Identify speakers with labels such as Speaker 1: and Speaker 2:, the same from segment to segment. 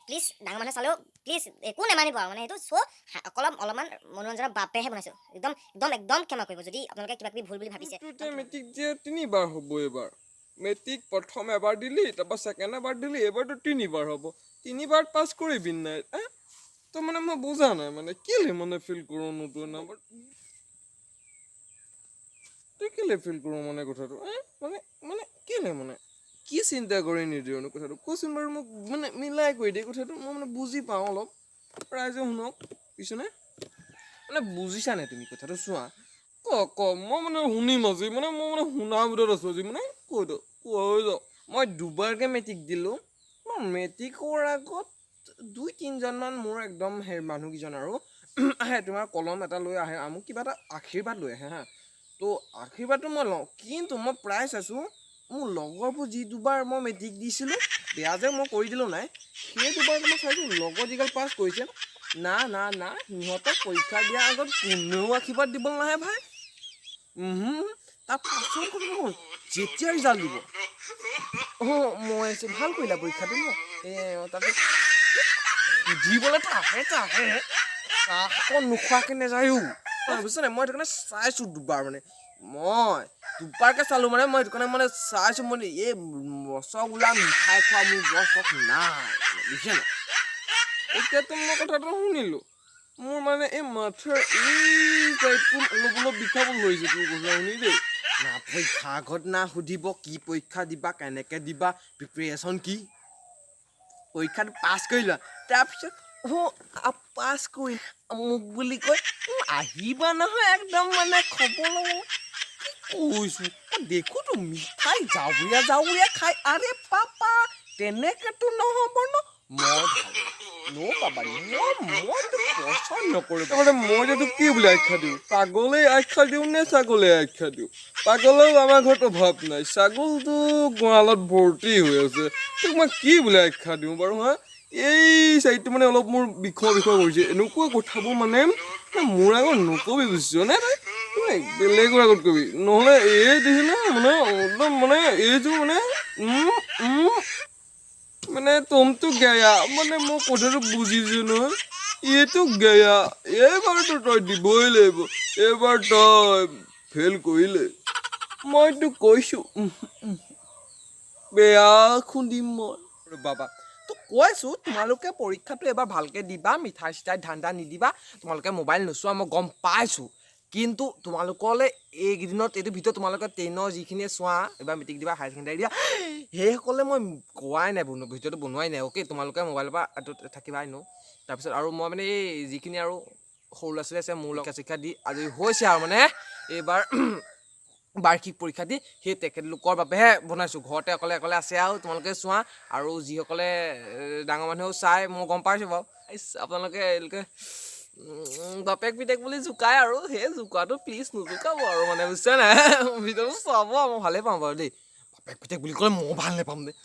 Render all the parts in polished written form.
Speaker 1: Please, ডাঙৰ মানুহে চালেও প্লিজ একো নেমানিব আৰু মানে সেইটো। চ' অলপ অলপমান মনোৰঞ্জনৰ বাবেহে বনাইছোঁ। একদম একদম একদম ক্ষমা কৰিব যদি আপোনালোকে কিবা কিবি ভুল বুলি ভাবিছে।
Speaker 2: তোৰ এতিয়া মেট্ৰিক দিয়া তিনিবাৰ হ'ব। এইবাৰ মেট্ৰিক প্ৰথম এবাৰ দিলি, তাৰপৰা ছেকেণ্ড এবাৰ দিলি, এইবাৰতো তিনিবাৰ হ'ব। তিনিবাৰ পাছ কৰিবি নাই এ? তো মানে মই বুজা নাই, মানে কেলে মানে ফেইল কৰোঁনো তই নাম্বাৰ? তই কেলে ফেইল কৰোঁ মানে কথাটো এ? মানে মানে কেলে, মানে কি চিন্তা কৰি নিদিয়নো কথাটো কচোন বাৰু মোক। মানে মিলাই কৈ দিয়ে কথাটো, মই মানে বুজি পাওঁ অলপ। ৰাইজে শুনক পিছনে।
Speaker 3: মানে বুজিছা নাই তুমি কথাটো? চোৱা।
Speaker 2: ক ক, মই মানে শুনিম আজি। মানে মই মানে শুনাৰ ভিতৰত আছোঁ আজি। মানে কৈ দে, কৈ যাওঁ।
Speaker 3: মই দুবাৰকৈ মেট্ৰিক দিলোঁ। মই মেট্ৰিকৰ আগত দুই তিনিজনমান মোৰ একদম সেই মানুহকেইজন আৰু আহে, তোমাৰ কলম এটা লৈ আহে আৰু মোক কিবা এটা আশীৰ্বাদ লৈ আহে। হা, তো আশীৰ্বাদটো মই লওঁ, কিন্তু মই প্ৰায় চাইছোঁ মোৰ লগৰবোৰ, যি দুবাৰ মই মেট্ৰিক দিছিলোঁ, বেয়া যে মই কৰি দিলোঁ নাই, সেই দুবাৰটো মই চাইছোঁ লগৰ যিগাল পাছ কৰিছে, না না না, সিহঁতক পৰীক্ষা দিয়াৰ আগত কোনেও আশীৰ্বাদ দিব নাহে ভাই। তাৰ পাছত কথাটো হ'ল, যেতিয়া ৰিজাল্ট দিব, অঁ, মই আহিছোঁ, ভাল কৰিলা পৰীক্ষাটো ন, এই তাৰপিছত সুধিবলৈ আহে আহে, চাহকণ নোখোৱাকৈ নাযায়ো, বুজিছ নাই? মই সেইটো কাৰণে চাইছোঁ দুবাৰ, মানে মই দুবাৰকৈ চালোঁ। মানে মই সেইটো কাৰণে মানে চাইছোঁ, মই এই ৰসগোল্লা মিঠাই খোৱা মোৰ বৰ চখ নাই, বুজিছে নাই?
Speaker 2: এতিয়াতো মই কথাটো শুনিলোঁ। মোৰ মানে এই মাথাৰ এই চাইডটো অলপ অলপ বিষাব ধৰিছে তোৰ কথা শুনি দেই।
Speaker 3: না পৰীক্ষা আগত না সুধিব কি পৰীক্ষা দিবা, কেনেকৈ দিবা, প্ৰিপেৰেশ্যন কি। পৰীক্ষাটো পাছ কৰি লোৱা, তাৰপিছত অ' পাছ কৰি মোক বুলি কৈ আহিবা নহয়, একদম মানে খবৰ ল'ব। কি কৈছোঁ, মই দেখোঁতো মিঠাই জাউৰিয়া জাউৰিয়া খাই। আৰে পাপা, তেনেকেতো নহ'ব ন। মই ভাল ন বাবা, মইতো পচন্দ নকৰোঁ।
Speaker 2: তাৰমানে মই যে তোক কি বুলি আখ্যা দিওঁ? পাগলেই আখ্যা দিওঁ নে ছাগলেই আখ্যা দিওঁ? পাগলেও আমাৰ ঘৰত অভাৱ নাই, ছাগলটো গঁৰালত ভৰ্তি হৈ আছে। তোক মই কি বুলি আখ্যা দিওঁ বাৰু? হা, এই চাইডটো মানে অলপ মোৰ বিষয় বিষয় কৰিছে। এনেকুৱা কথাবোৰ মানে মোৰ আগত নকবি, বুজিছ নে তই? মানে বেলেগৰ আগত কবি, নহ'লে এই দিছে ন, মানে একদম মানে এইটো মানে মানে তুমতো গয়া। মানে মই কথাটো বুজিছো নহয়, এইটো গয়া। এইবাৰতো তই দিবই লাগিব, এইবাৰ তই ফেইল কৰিলে মইতো কৈছো বেয়া খুন্দিম মই।
Speaker 3: বাবা, তো কৈছোঁ, তোমালোকে পৰীক্ষাটো এবাৰ ভালকৈ দিবা, মিঠাই চিঠাই ধান্দা নিদিবা। তোমালোকে মোবাইল নোচোৱা, মই গম পাইছোঁ, কিন্তু তোমালোকলৈ এইকেইদিনত এইটো ভিডিঅ' তোমালোকে টেনৰ যিখিনিয়ে চোৱা, এইবাৰ মেট্ৰিক দিবা, হায়াৰ ছেকেণ্ডেৰী দিয়া, সেইসকলে মই কোৱাই নাই, ভিডিঅ'টো বনোৱাই নাই। অ'কে, তোমালোকে মোবাইলৰ পৰা থাকিবা ন। তাৰপিছত আৰু মই মানে এই যিখিনি আৰু সৰু ল'ৰা ছোৱালী আছে, মোৰ লগত শিক্ষা দি আজৰি হৈছে আৰু মানে এইবাৰ বাৰ্ষিক পৰীক্ষা দি সেই তেখেতলোকৰ বাবেহে বনাইছোঁ। ঘৰতে অকলে অকলে আছে আৰু তোমালোকে চোৱা আৰু যিসকলে ডাঙৰ মানুহেও চাই, মই গম পাইছোঁ বাৰু। ইছ, আপোনালোকে এওঁলোকে বাপেক পিতেক বুলি জোকায় আৰু সেই জোকোৱাটো প্লিজ নোজোকাব আৰু মানে, বুজিছে নাই? ভিডিঅ'টো চাব, মই ভালেই পাওঁ বাৰু দেই। বাপেক পিতেক বুলি ক'লে মই ভাল নাপাম দেই,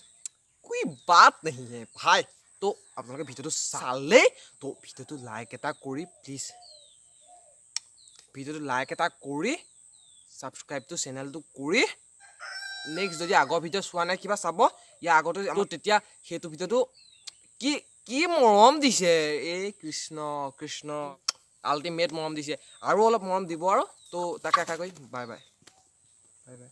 Speaker 3: कोई बात नहीं है ভাই। তো আপোনালোকে ভিডিঅ'টো চালেই তো ভিডিঅ'টো লাইক এটা কৰি, প্লিজ ভিডিঅ'টো লাইক এটা কৰি, ছাবস্ক্ৰাইবটো চেনেলটো কৰি, নেক্সট যদি আগৰ ভিডিঅ' চোৱা নাই, কিবা চাব ইয়াৰ আগতে, তো তেতিয়া সেইটো ভিডিঅ'টো কি কি মৰম দিছে, এই কৃষ্ণ কৃষ্ণ, আল্টিমেট মৰম দিছে আৰু অলপ মৰম দিব আৰু তো তাকে আশা কৰি, বাই বাই, বাই বাই।